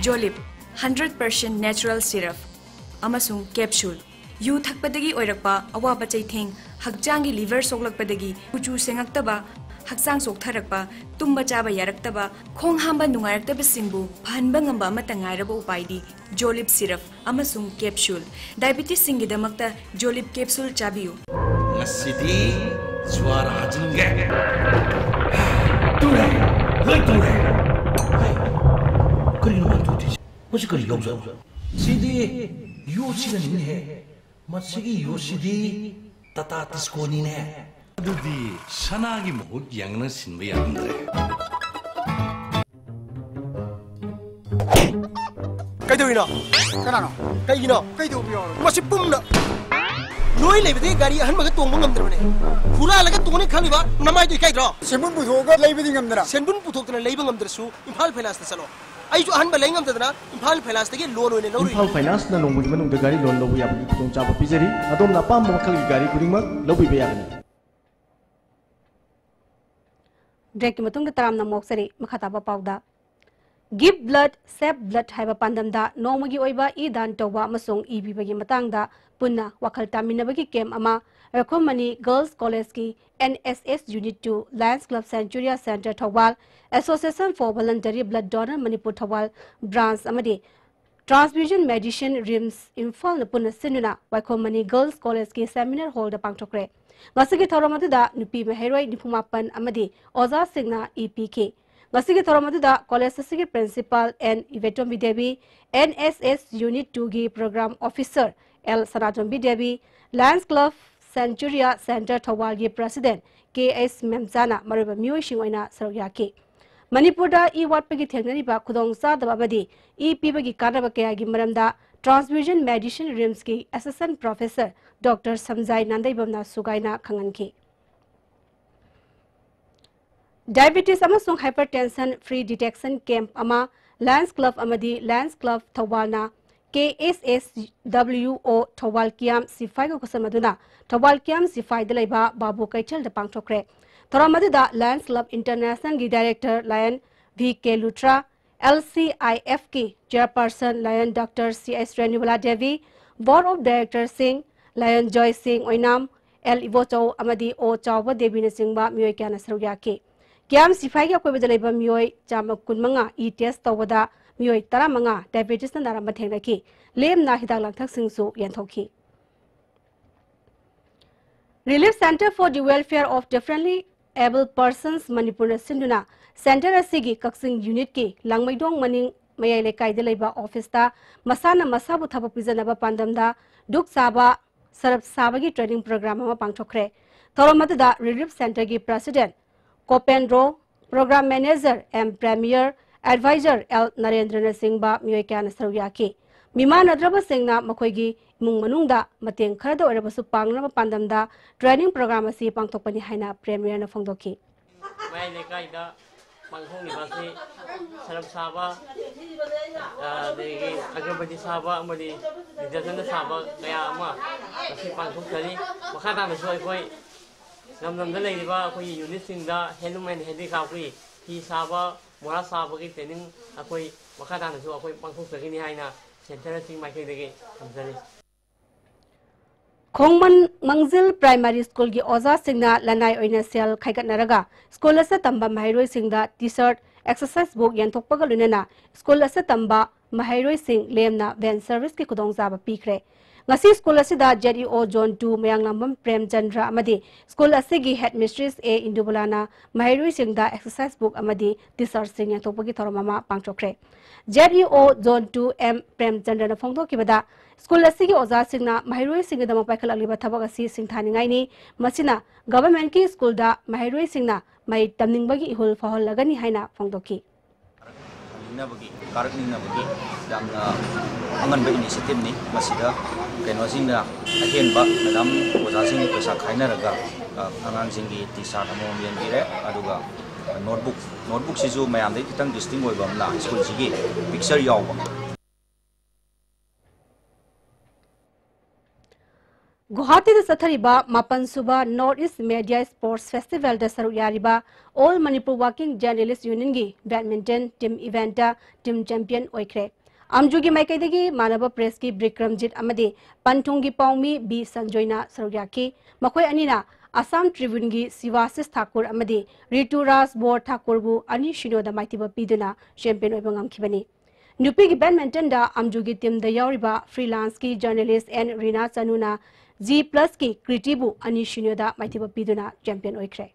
ꯖꯣꯂꯤꯞ, ꯍꯟꯗ꯭ꯔꯦꯠ ꯄꯥꯔꯁꯦꯟ ꯅꯦꯆꯔꯦꯜ ꯁꯤꯔꯞ ꯑꯃꯁꯨꯡ ꯀꯦꯞꯁꯨꯜ꯫ ꯌꯨ ꯊꯛꯄꯗꯒꯤ ꯑꯣꯏꯔꯛꯄ ꯑꯋꯥꯕ ꯆꯩꯊꯦꯡ, ꯍꯛꯆꯥꯡꯒꯤ ꯂꯤꯚꯔ ꯁꯣꯛꯂꯛꯄꯗꯒꯤ ꯀꯨꯆꯨ ꯁꯦꯡꯉꯛꯇꯕ, ꯍꯛꯆꯥꯡ ꯆꯣꯛꯊꯔꯛꯄ, ꯇꯨꯝꯕ ꯆꯥꯕ ꯌꯥꯔꯛꯇꯕ, ꯈꯣꯡ ꯍꯥꯝꯕ ꯅꯨꯡꯉꯥꯏꯔꯛꯇꯕꯁꯤꯡꯕꯨ ꯐꯍꯟꯕ ꯉꯝꯕ ꯑꯃꯠꯇ ꯉꯥꯏꯔꯕ ꯎꯄꯥꯏꯗꯤ ꯖꯣꯂꯤꯞ ꯁꯤꯔꯞ ꯑꯃꯁꯨꯡ ꯀꯦꯞꯁꯨꯜ꯫ ꯗꯥꯏꯕꯤꯇꯤꯁꯁꯤꯡꯒꯤꯗꯃꯛꯇ ꯖꯣꯂꯤꯞ ꯀꯦꯞꯁꯨꯜ ꯆꯥꯕꯤꯌꯨ꯫ ꯉꯁꯤꯗꯤ ꯖ꯭ꯋꯥꯔ ꯍꯥꯖꯤꯟꯒꯦ꯫ ꯇꯨꯔꯦ, ꯂꯣꯏ ꯇꯨꯔꯦ꯫ ꯍꯩ, ꯀꯔꯤꯅꯣ ꯃꯥ ꯇꯧꯗꯣꯏꯁꯦ? ꯃꯁꯤ ꯀꯔꯤ ꯌꯥꯎꯖꯥꯠꯅꯣ? ꯁꯤꯗꯤ ꯌꯨ ꯁꯤꯖꯤꯟꯅꯅꯤꯡꯉꯦꯍꯦ꯫ ꯃꯁꯤꯒꯤ ꯌꯨ ꯁꯤꯗꯤ ꯇꯥꯇꯥ ꯇꯤꯁꯀꯣꯅꯤꯅꯦ꯫ ꯑꯗꯨꯗꯤ ꯁꯅꯥꯒꯤ ꯃꯍꯨꯠ ꯌꯦꯡꯅ ꯁꯤꯟꯕ ꯌꯥꯔꯝꯗ꯭ꯔꯦ꯫ ꯀꯩꯗꯧꯔꯤꯅꯣ? ꯀꯅꯥꯅꯣ? ꯀꯩꯒꯤꯅꯣ? ꯀꯩꯗꯧꯕ ꯌꯥꯎꯔꯒꯦ? ꯃꯁꯤ ꯄꯨꯝꯅ ꯅꯣꯏ ꯂꯩꯕꯗꯒꯤ ꯒꯥꯔꯤ ꯑꯍꯟꯕꯒ ꯇꯣꯡꯕ ꯉꯝꯗ꯭ꯔꯕꯅꯦ꯫ ꯍꯨꯔꯥꯜꯂꯒ ꯇꯣꯡꯅꯤ ꯈꯪꯉꯤꯕ ꯅꯃꯥꯏꯗꯣ ꯏꯀꯥꯏꯗ꯭ꯔꯣ? ꯁꯦꯟꯕꯨꯟ ꯄꯨꯊꯣꯛꯑꯒ ꯂꯩꯕꯗꯤ ꯉꯝꯗꯅ꯫ ꯁꯦꯟꯕꯨꯟ ꯄꯨꯊꯣꯛꯇꯅ ꯂꯩꯕ ꯉꯝꯗ꯭ꯔꯁꯨ ꯏꯝꯐꯥꯜ ꯐꯥꯏꯅꯥꯟꯁꯇ ꯆꯠꯂꯣ꯫ ꯑꯩꯁꯨ ꯑꯍꯟꯕ ꯂꯩ ꯉꯝꯗꯗꯅ ꯏꯝꯐꯥꯜ ꯐꯥꯏꯅꯥꯟꯁꯇꯒꯤ ꯂꯣꯟ ꯑꯣꯏꯅ ꯂꯧꯔꯨꯏ꯫ ꯏꯝꯐꯥꯜ ꯐꯥꯏꯅꯥꯟꯁꯅ ꯅꯣꯡꯃꯒꯤ ꯃꯅꯨꯡꯗ ꯒꯥꯔꯤ ꯂꯣꯟ ꯂꯧꯕ ꯌꯥꯕꯒꯤ ꯈꯨꯗꯣꯡꯆꯥꯕ ꯄꯤꯖꯔꯤ꯫ ꯑꯗꯣꯝꯅ ꯑꯄꯥꯝꯕ ꯃꯈꯜꯒꯤ ꯒꯥꯔꯤ ꯈꯨꯗꯤꯡꯃꯛ ꯂꯧꯕꯤꯕ ꯌꯥꯒꯅꯤ꯫ ꯕ꯭ꯔꯦꯛꯀꯤ ꯃꯇꯨꯡꯗ ꯇꯔꯥꯝꯅ ꯑꯃꯨꯛ ꯑꯣꯛꯆꯔꯤ꯫ ꯃꯈꯥ ꯇꯥꯕ ꯄꯥꯎꯗ, Give Blood, Save Blood ꯍꯥꯏꯕ ꯄꯥꯟꯗꯝꯗ ꯅꯣꯡꯃꯒꯤ ꯑꯣꯏꯕ ꯏ ꯗꯥꯟ ꯇꯧꯕ ꯑꯃꯁꯨꯡ ꯏ ꯄꯤꯕꯒꯤ ꯃꯇꯥꯡꯗ ꯄꯨꯟꯅ ꯋꯥꯈꯜ ꯇꯥꯃꯤꯟꯅꯕꯒꯤ ꯀꯦꯝꯞ ꯑꯃ ꯔꯈꯣꯃꯅꯤ ꯒꯔꯜꯁ ꯀꯣꯂꯦꯖꯀꯤ N S S unit two, Lions Club Centuria Centre Thoubal, Association for Voluntary Blood Donor Manipur Thoubal branch ꯑꯃꯗꯤ Transfusion Medicine ꯔꯤꯝꯁ ꯏꯝꯐꯥꯜꯅ ꯄꯨꯟꯅ ꯁꯤꯟꯗꯨꯅ ꯋꯥꯏꯈꯣꯝ ꯃꯅꯤ ꯒꯔꯜꯁ ꯀꯣꯂꯦꯖꯀꯤ ꯁꯦꯃꯤꯅꯥꯔ ꯍꯣꯜꯗ ꯄꯥꯡꯊꯣꯛꯈ꯭ꯔꯦ꯫ ꯉꯁꯤꯒꯤ ꯊꯧꯔꯝ ꯑꯗꯨꯗ ꯅꯨꯄꯤ ꯃꯍꯩꯔꯣꯏ ꯅꯤꯐꯨ ꯃꯥꯄꯟ ꯑꯃꯗꯤ ꯑꯣꯖꯥꯁꯤꯡꯅ ꯏ ꯄꯤꯈꯤ꯫ ꯉꯁꯤꯒꯤ ꯊꯧꯔꯝ ꯑꯗꯨꯗ ꯀꯣꯂꯦꯖ ꯑꯁꯤꯒꯤ principal N Ibetombi Devi, N S S unit ꯇꯨꯒꯤ program officer L Sanatombi Devi, Lions Club Centuria centre ꯊꯧꯕꯥꯜꯒꯤ ꯄ꯭ꯔꯁꯤꯗꯦꯟ ꯀꯦ ꯑꯩꯆ ꯃꯦꯝꯆꯥꯅ ꯃꯔꯨꯑꯣꯏꯕ ꯃꯤꯑꯣꯏꯁꯤꯡ ꯑꯣꯏꯅ ꯁꯔꯨꯛ ꯌꯥꯈꯤ꯫ ꯃꯅꯤꯄꯨꯔꯗ ꯏ ꯋꯥꯠꯄꯒꯤ ꯊꯦꯡꯅꯔꯤꯕ ꯈꯨꯗꯣꯡꯆꯥꯗꯕ ꯑꯃꯗꯤ ꯏ ꯄꯤꯕꯒꯤ ꯀꯥꯟꯅꯕ ꯀꯌꯥꯒꯤ ꯃꯔꯝꯗ Transfusion Medicine ꯔꯤꯝꯁꯀꯤ ꯑꯦꯁꯤꯁꯇꯦꯟ ꯄ꯭ꯔꯣꯐꯦꯁꯔ ꯗꯣꯛꯇꯔ ꯁꯝꯖꯥꯏ ꯅꯥꯟꯗꯩꯕꯝꯅ ꯁꯨꯒꯥꯏꯅ ꯈꯪꯍꯟꯈꯤ꯫ ꯗꯥꯏꯕꯤꯇꯤꯁ ꯑꯃꯁꯨꯡ ꯍꯥꯏꯄꯔꯇꯦꯟꯁꯟ ꯐ꯭ꯔꯤ ꯗꯤꯇꯦꯛꯁꯟ ꯀꯦꯝꯞ ꯑꯃ ꯂꯥꯌꯟꯁ ꯀ꯭ꯂꯕ ꯑꯃꯗꯤ ꯂꯥꯌꯟꯁ ꯀ꯭ꯂꯕ ꯊꯧꯕꯥꯜꯅ K S S W O ꯊꯧꯕꯥꯜ ꯀꯤꯌꯥꯝ ꯁꯤꯐꯥꯏꯒ ꯈꯨꯠꯁꯝꯅꯗꯨꯅ ꯊꯧꯕꯥꯜ ꯀꯤꯌꯥꯝ ꯁꯤꯐꯥꯏꯗ ꯂꯩꯕ ꯕꯥꯕꯨ ꯀꯩꯊꯦꯜꯗ ꯄꯥꯡꯊꯣꯛꯈ꯭ꯔꯦ꯫ ꯊꯧꯔꯝ ꯑꯗꯨꯗ Lions Club Internationalꯒꯤ Director Lion V K Luthra, L C I Fꯀꯤ Chairperson Lion Doctor C H Renubala Devi, Board of Directorꯁꯤꯡ Lion Joy Singh Oinam, L Ibochou ꯑꯃꯗꯤ O ꯆꯥꯎꯕ ꯗꯦꯕꯤꯅꯆꯤꯡꯕ ꯃꯤꯑꯣꯏ ꯀꯌꯥꯅ ꯁꯔꯨꯛ ꯌꯥꯈꯤ꯫ ꯀꯤꯌꯥꯝ ꯁꯤꯐꯥꯏꯒꯤ ꯑꯀꯣꯏꯕꯗ ꯂꯩꯕ ꯃꯤꯑꯣꯏ ꯆꯥꯝꯃ ꯀꯨꯟꯃꯉꯥ E test ꯇꯧꯕꯗ ꯃꯤꯑꯣꯏ ꯇꯔꯥꯃꯉꯥ diabetesꯅ ꯅꯥꯔꯝꯕ ꯊꯦꯡꯅꯈꯤ꯫ ꯂꯦꯝꯅ ꯍꯤꯗꯥꯛ ꯂꯥꯡꯊꯛꯁꯤꯡꯁꯨ ꯌꯦꯟꯊꯣꯛꯈꯤ꯫ Relief Centre for the Welfare of Differently Abled Persons ꯃꯅꯤꯄꯨꯔꯅ ꯁꯤꯟꯗꯨꯅ centre ꯑꯁꯤꯒꯤ ꯀꯛꯆꯤꯡ unitꯀꯤ ꯂꯥꯡꯃꯩꯗꯣꯡ ꯃꯅꯤꯡ ꯃꯌꯥꯏ ꯂꯩꯀꯥꯏꯗ ꯂꯩꯕ officeꯇ ꯃꯁꯥꯅ ꯃꯁꯥꯕꯨ ꯊꯕꯛ ꯄꯤꯖꯅꯕ ꯄꯥꯟꯗꯝꯗ ꯙꯨꯛ ꯆꯥꯕ, ꯁꯔꯞ ꯁꯥꯕꯒꯤ training program ꯑꯃ ꯄꯥꯡꯊꯣꯛꯈ꯭ꯔꯦ꯫ ꯊꯧꯔꯝ ꯑꯗꯨꯗ Relief Centreꯒꯤ President ꯀꯣꯄꯦꯟꯗ꯭ꯔꯣ, Program Manager M Premier, Advisor L ꯅꯔꯦꯟꯗ꯭ꯔꯅꯆꯤꯡꯕ ꯃꯤꯑꯣꯏ ꯀꯌꯥꯅ ꯁꯔꯨꯛ ꯌꯥꯈꯤ꯫ ꯃꯤꯃꯥꯟꯅꯗ꯭ꯔꯕꯁꯤꯡꯅ ꯃꯈꯣꯏꯒꯤ ꯏꯃꯨꯡ ꯃꯅꯨꯡꯗ ꯃꯇꯦꯡ ꯈꯔꯗ ꯑꯣꯏꯔꯕꯁꯨ ꯄꯥꯡꯅꯕ ꯄꯥꯟꯗꯝꯗ training program ꯑꯁꯤ ꯄꯥꯡꯊꯣꯛꯄꯅꯤ ꯍꯥꯏꯅ Premierꯅ ꯐꯣꯡꯗꯣꯛꯈꯤ꯫ ꯃꯌꯥꯏ ꯂꯩꯀꯥꯏꯗ ꯄꯥꯡꯊꯣꯛꯂꯤꯕ ꯑꯁꯤ ꯁꯔꯞ ꯁꯥꯕ, ꯑꯗꯒꯤ ꯑꯒꯔꯕꯇꯤ ꯁꯥꯕ ꯑꯃꯗꯤ detergentꯅ ꯁꯥꯕ ꯀꯌꯥ ꯑꯃ ꯉꯁꯤ ꯄꯥꯡꯊꯣꯛꯆꯔꯤ꯫ ꯃꯈꯥ ꯇꯥꯅꯁꯨ ꯑꯩꯈꯣꯏ ꯂꯝꯗꯝꯗ ꯂꯩꯔꯤꯕ ꯑꯩꯈꯣꯏꯒꯤ unitꯁꯤꯡꯗ handloom and handicraftꯀꯤ ꯐꯤ ꯁꯥꯕ, ꯃꯣꯔꯥ ꯁꯥꯕꯒꯤ training ꯑꯩꯈꯣꯏ ꯃꯈꯥ ꯇꯥꯅꯁꯨ ꯑꯩꯈꯣꯏ ꯄꯥꯡꯊꯣꯛꯆꯒꯅꯤ ꯍꯥꯏꯅ centreꯁꯤꯡ ꯃꯥꯏꯀꯩꯗꯒꯤ ꯊꯝꯖꯔꯤ꯫ ꯈꯣꯡꯃꯟ ꯃꯥꯡꯖꯤꯜ Primary Schoolꯒꯤ ꯑꯣꯖꯥꯁꯤꯡꯅ ꯂꯅꯥꯏ ꯑꯣꯏꯅ ꯁꯦꯜ ꯈꯥꯏꯒꯠꯅꯔꯒ school ꯑꯁꯤꯗ ꯇꯝꯕ ꯃꯍꯩꯔꯣꯏꯁꯤꯡꯗ T-shirt, exercise book ꯌꯦꯟꯊꯣꯛꯄꯒ ꯂꯣꯏꯅꯅ school ꯑꯁꯤꯗ ꯇꯝꯕ ꯃꯍꯩꯔꯣꯏꯁꯤꯡ ꯂꯦꯝꯅ van serviceꯀꯤ ꯈꯨꯗꯣꯡꯆꯥꯕ ꯄꯤꯈ꯭ꯔꯦ꯫ ꯉꯁꯤ school ꯑꯁꯤꯗ Z E O Zone two ꯃꯌꯥꯡꯂꯥꯡꯕꯝ ꯄ꯭ꯔꯦꯝꯆꯟꯗ꯭ꯔ ꯑꯃꯗꯤ school ꯑꯁꯤꯒꯤ headmistress A ꯏꯟꯗꯨꯕꯂꯥꯅ ꯃꯍꯩꯔꯣꯏꯁꯤꯡꯗ exercise book ꯑꯃꯗꯤ T-shirtꯁꯤꯡ ꯌꯦꯟꯊꯣꯛꯄꯒꯤ ꯊꯧꯔꯝ ꯑꯃ ꯄꯥꯡꯊꯣꯛꯈ꯭ꯔꯦ꯫ Z E O Zone two M ꯄ꯭ꯔꯦꯝꯆꯟꯗ꯭ꯔꯅ ꯐꯣꯡꯗꯣꯛꯈꯤꯕꯗ, school ꯑꯁꯤꯒꯤ ꯑꯣꯖꯥꯁꯤꯡꯅ ꯃꯍꯩꯔꯣꯏꯁꯤꯡꯒꯤꯗꯃꯛ ꯄꯥꯏꯈꯠꯂꯛꯂꯤꯕ ꯊꯕꯛ ꯑꯁꯤ ꯁꯤꯡꯊꯥꯅꯤꯡꯉꯥꯏꯅꯤ꯫ ꯃꯁꯤꯅ governmentꯀꯤ schoolꯗ ꯃꯍꯩꯔꯣꯏꯁꯤꯡꯅ ꯃꯍꯩ ꯇꯝꯅꯤꯡꯕꯒꯤ ꯏꯍꯨꯜ ꯐꯥꯎꯍꯜꯂꯒꯅꯤ ꯍꯥꯏꯅ ꯐꯣꯡꯗꯣꯛꯈꯤ꯫ ꯇꯝꯅꯤꯡꯅꯕꯒꯤ, ꯀꯥꯔꯛꯅꯤꯡꯅꯕꯒꯤ ꯌꯥꯝꯅ ꯑꯉꯟꯕ initiativeꯅꯤ꯫ ꯃꯁꯤꯗ ꯀꯩꯅꯣꯁꯤꯡꯅ ꯑꯍꯦꯟꯕ madam ꯑꯣꯖꯥꯁꯤꯡ ꯄꯩꯁꯥ ꯈꯥꯏꯅꯔꯒ, ꯑ, ꯑꯉꯥꯡꯁꯤꯡꯒꯤ T-shirt ꯑꯃꯃꯝ ꯌꯦꯟꯕꯤꯔꯦ꯫ ꯑꯗꯨꯒ notebook, notebookꯁꯤꯁꯨ ꯃꯌꯥꯝꯗꯒꯤ ꯈꯤꯇꯪ distinct ꯑꯣꯏꯕ ꯑꯃꯅ schoolꯁꯤꯒꯤ picture ꯌꯥꯎꯕ꯫ ꯒꯨꯋꯥꯍꯥꯇꯤꯗ ꯆꯠꯊꯔꯤꯕ ꯃꯥꯄꯟ ꯁꯨꯕ North East Media Sports Festivalꯗ ꯁꯔꯨꯛ ꯌꯥꯔꯤꯕ All Manipur Working Journalist Unionꯒꯤ badminton team eventꯇ team champion ꯑꯣꯏꯈ꯭ꯔꯦ꯫ ꯑꯝꯖꯨꯒꯤ ꯃꯥꯏꯀꯩꯗꯒꯤ ꯃꯥꯟꯅꯕ pressꯀꯤ ꯕꯤꯀ꯭ꯔꯝꯖꯤꯠ ꯑꯃꯗꯤ ꯄꯟꯊꯨꯡꯒꯤ ꯄꯥꯎꯃꯤ ꯕꯤ ꯁꯟꯖꯣꯏꯅ ꯁꯔꯨꯛ ꯌꯥꯈꯤ꯫ ꯃꯈꯣꯏ ꯑꯅꯤꯅ Assam Tribuneꯒꯤ ꯁꯤꯕꯥꯁꯤꯁ ꯊꯥꯀꯨꯔ ꯑꯃꯗꯤ ꯔꯤꯇꯨ ꯔꯥꯖ ꯕꯣꯔ ꯊꯥꯀꯨꯔꯕꯨ ꯑꯅꯤ ꯁꯤꯅꯣꯗ ꯃꯥꯏꯊꯤꯕ ꯄꯤꯗꯨꯅ champion ꯑꯣꯏꯕ ꯉꯝꯈꯤꯕꯅꯤ꯫ ꯅꯨꯄꯤꯒꯤ badmintonꯗ ꯑꯝꯖꯨꯒꯤ teamꯗ ꯌꯥꯎꯔꯤꯕ freelanceꯀꯤ journalist ꯑꯦꯟ ꯔꯤꯅꯥ ꯆꯅꯨꯅ G Plusꯀꯤ ꯀ꯭ꯔꯤꯇꯤꯕꯨ ꯑꯅꯤ ꯁꯤꯅꯣꯗ ꯃꯥꯏꯊꯤꯕ ꯄꯤꯗꯨꯅ champion ꯑꯣꯏꯈ꯭ꯔꯦ꯫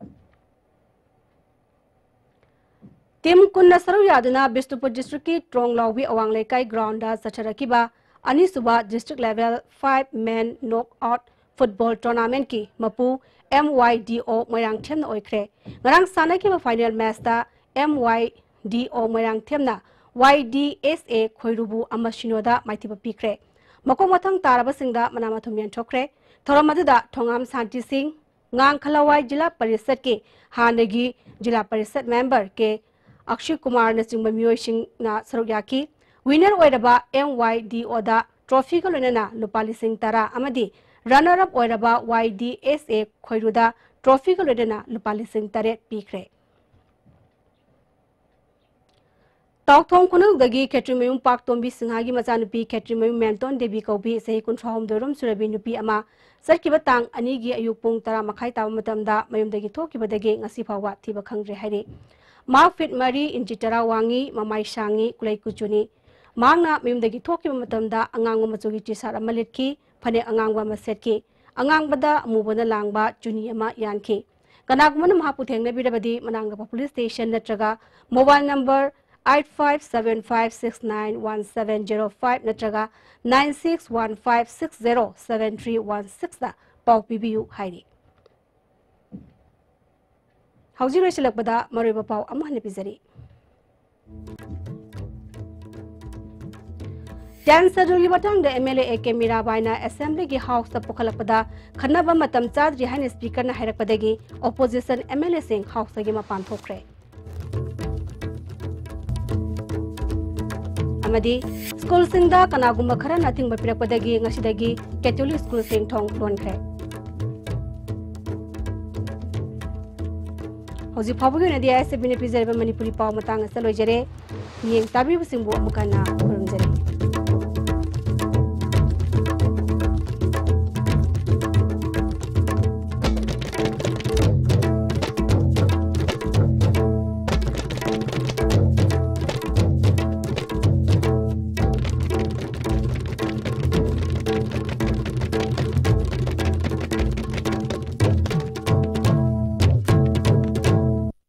Team ꯀꯨꯟꯅ ꯁꯔꯨꯛ ꯌꯥꯗꯨꯅ ꯕꯤꯁꯅꯨꯄꯨꯔ districtꯀꯤ ꯇ꯭ꯔꯣꯡꯂꯥꯎꯕꯤ ꯑꯋꯥꯡ ꯂꯩꯀꯥꯏ groundꯗ ꯆꯠꯊꯔꯛꯈꯤꯕ ꯑꯅꯤꯁꯨꯕ district level five man knockout football tournamentꯀꯤ ꯃꯄꯨ M Y D O ꯃꯣꯏꯔꯥꯡꯊꯦꯝꯅ ꯑꯣꯏꯈ꯭ꯔꯦ꯫ ꯉꯔꯥꯡ ꯁꯥꯟꯅꯈꯤꯕ final matchꯇ M Y D O ꯃꯣꯏꯔꯥꯡꯊꯦꯝꯅ Y D S A ꯈꯣꯏꯔꯨꯕꯨ ꯑꯃ ꯁꯤꯅꯣꯗ ꯃꯥꯏꯊꯤꯕ ꯄꯤꯈ꯭ꯔꯦ꯫ ꯃꯀꯣꯛ ꯃꯊꯪ ꯇꯥꯔꯕꯁꯤꯡꯗ ꯃꯅꯥ ꯃꯊꯨꯝ ꯌꯦꯟꯊꯣꯛꯈ꯭ꯔꯦ꯫ ꯊꯧꯔꯝ ꯑꯗꯨꯗ ꯊꯣꯉꯥꯝ ꯁꯥꯟꯇꯤ ꯁꯤꯡ, ꯉꯥꯡ ꯈꯂꯋꯥꯏ ꯖꯤꯂꯥ ꯄꯔꯤꯁꯠꯀꯤ ꯍꯥꯟꯅꯒꯤ ꯖꯤꯂꯥ ꯄꯔꯤꯁꯠ member ꯀꯦ ꯑꯛꯁꯤꯀꯨꯃꯥꯔꯅꯆꯤꯡꯕ ꯃꯤꯑꯣꯏꯁꯤꯡꯅ ꯁꯔꯨꯛ ꯌꯥꯈꯤ꯫ Winner ꯑꯣꯏꯔꯕ M Y D Oꯗ trophyꯒ ꯂꯣꯏꯅꯅ ꯂꯨꯄꯥ ꯂꯤꯁꯤꯡ ꯇꯔꯥ ꯑꯃꯗꯤ runner up ꯑꯣꯏꯔꯕ Y D S A ꯈꯣꯏꯔꯨꯗ trophyꯒ ꯂꯣꯏꯅꯅ ꯂꯨꯄꯥ ꯂꯤꯁꯤꯡ ꯇꯔꯦꯠ ꯄꯤꯈ꯭ꯔꯦ꯫ ꯇꯥꯎꯊꯣꯡ ꯈꯨꯅꯧꯗꯒꯤ ꯈꯦꯇ꯭ꯔꯤꯃꯌꯨꯝ ꯄꯥꯛꯇꯣꯝꯕꯤ ꯁꯤꯡꯍꯒꯤ ꯃꯆꯥꯅꯨꯄꯤ ꯈꯦꯇ꯭ꯔꯤꯃꯌꯨꯝ ꯃꯦꯝꯇꯣꯟ ꯗꯦꯕꯤ ꯀꯧꯕꯤ ꯆꯍꯤ ꯀꯨꯟꯊ꯭ꯔꯥꯍꯨꯝꯗꯣꯏ ꯔꯣꯝ ꯁꯨꯔꯕꯤ ꯅꯨꯄꯤ ꯑꯃ ꯆꯠꯈꯤꯕ ꯇꯥꯡ ꯑꯅꯤꯒꯤ ꯑꯌꯨꯛ ꯄꯨꯡ ꯇꯔꯥ ꯃꯈꯥꯏ ꯇꯥꯕ ꯃꯇꯝꯗ ꯃꯌꯨꯝꯗꯒꯤ ꯊꯣꯛꯈꯤꯕꯗꯒꯤ ꯉꯁꯤ ꯐꯥꯎꯕ ꯊꯤꯕ ꯈꯪꯗ꯭ꯔꯦ ꯍꯥꯏꯔꯤ꯫ ꯃꯍꯥꯛ feet ꯃꯔꯤ inch ꯇꯔꯥ ꯋꯥꯡꯉꯤ, ꯃꯃꯥꯏ ꯁꯥꯡꯉꯤ, ꯀꯨꯂꯩ ꯀꯨꯆꯨꯅꯤ꯫ ꯃꯍꯥꯛꯅ ꯃꯌꯨꯝꯗꯒꯤ ꯊꯣꯛꯈꯤꯕ ꯃꯇꯝꯗ ꯑꯉꯥꯡꯕ ꯃꯆꯨꯒꯤ T-shirt ꯑꯃ ꯂꯤꯠꯈꯤ, ꯐꯅꯦꯛ ꯑꯉꯥꯡꯕ ꯑꯃ ꯁꯦꯠꯈꯤ, ꯑꯉꯥꯡꯕꯗ ꯑꯃꯨꯕꯅ ꯂꯥꯡꯕ ꯆꯨꯅꯤ ꯑꯃ ꯌꯥꯟꯈꯤ꯫ ꯀꯅꯥꯒꯨꯝꯕꯅ ꯃꯍꯥꯛꯄꯨ ꯊꯦꯡꯅꯕꯤꯔꯕꯗꯤ ꯃꯅꯥꯛ ꯅꯛꯄ police station ꯅꯠꯇ꯭ꯔꯒ mobile number eight five seven five six nine one seven zero five ꯅꯠꯇ꯭ꯔꯒ nine six one five six zero seven three one sixꯇ ꯄꯥꯎ ꯄꯤꯕꯤꯌꯨ ꯍꯥꯏꯔꯤ꯫ ꯍꯧꯖꯤꯛ ꯂꯣꯏꯁꯤꯜꯂꯛꯄꯗ ꯃꯔꯨꯑꯣꯏꯕ ꯄꯥꯎ ꯑꯃꯨꯛ ꯍꯟꯅ ꯄꯤꯖꯔꯤ꯫ Tenth Scheduleꯒꯤ ꯃꯇꯥꯡꯗ M L A A K ꯃꯤꯔꯥꯕꯥꯏꯅ Assemblyꯒꯤ Houseꯇ ꯄꯨꯈꯠꯂꯛꯄꯗ ꯈꯟꯅꯕ ꯃꯇꯝ ꯆꯥꯗ꯭ꯔꯤ ꯍꯥꯏꯅ Speakerꯅ ꯍꯥꯏꯔꯛꯄꯗꯒꯤ opposition M L Aꯁꯤꯡ Houseꯇꯒꯤ ꯃꯄꯥꯟ ꯊꯣꯛꯈ꯭ꯔꯦ꯫ ꯑꯃꯗꯤ ꯁ꯭ꯀꯨꯜꯁꯤꯡꯗ ꯀꯅꯥꯒꯨꯝꯕ ꯈꯔꯅ ꯑꯊꯤꯡꯕ ꯄꯤꯔꯛꯄꯗꯒꯤ ꯉꯁꯤꯗꯒꯤ ꯀꯦꯊꯣꯂꯤꯛ ꯁ꯭ꯀꯨꯜꯁꯤꯡ ꯊꯣꯡ ꯂꯣꯟꯈ꯭ꯔꯦ꯫ ꯍꯧꯖꯤꯛ ꯐꯥꯎꯕꯒꯤ ꯑꯣꯏꯅꯗꯤ ꯑꯥꯏ ꯑꯦꯁ ꯑꯦ ꯕꯤꯅ ꯄꯤꯖꯔꯤꯕ ꯃꯅꯤꯄꯨꯔꯤ ꯄꯥꯎ ꯃꯇꯥꯡ ꯑꯁꯤꯗ ꯂꯣꯏꯖꯔꯦ꯫ ꯃꯤꯠꯌꯦꯡ ꯇꯥꯕꯤꯕꯁꯤꯡꯕꯨ ꯑꯃꯨꯛ ꯍꯟꯅ ꯈꯨꯔꯨꯝꯖꯔꯤ꯫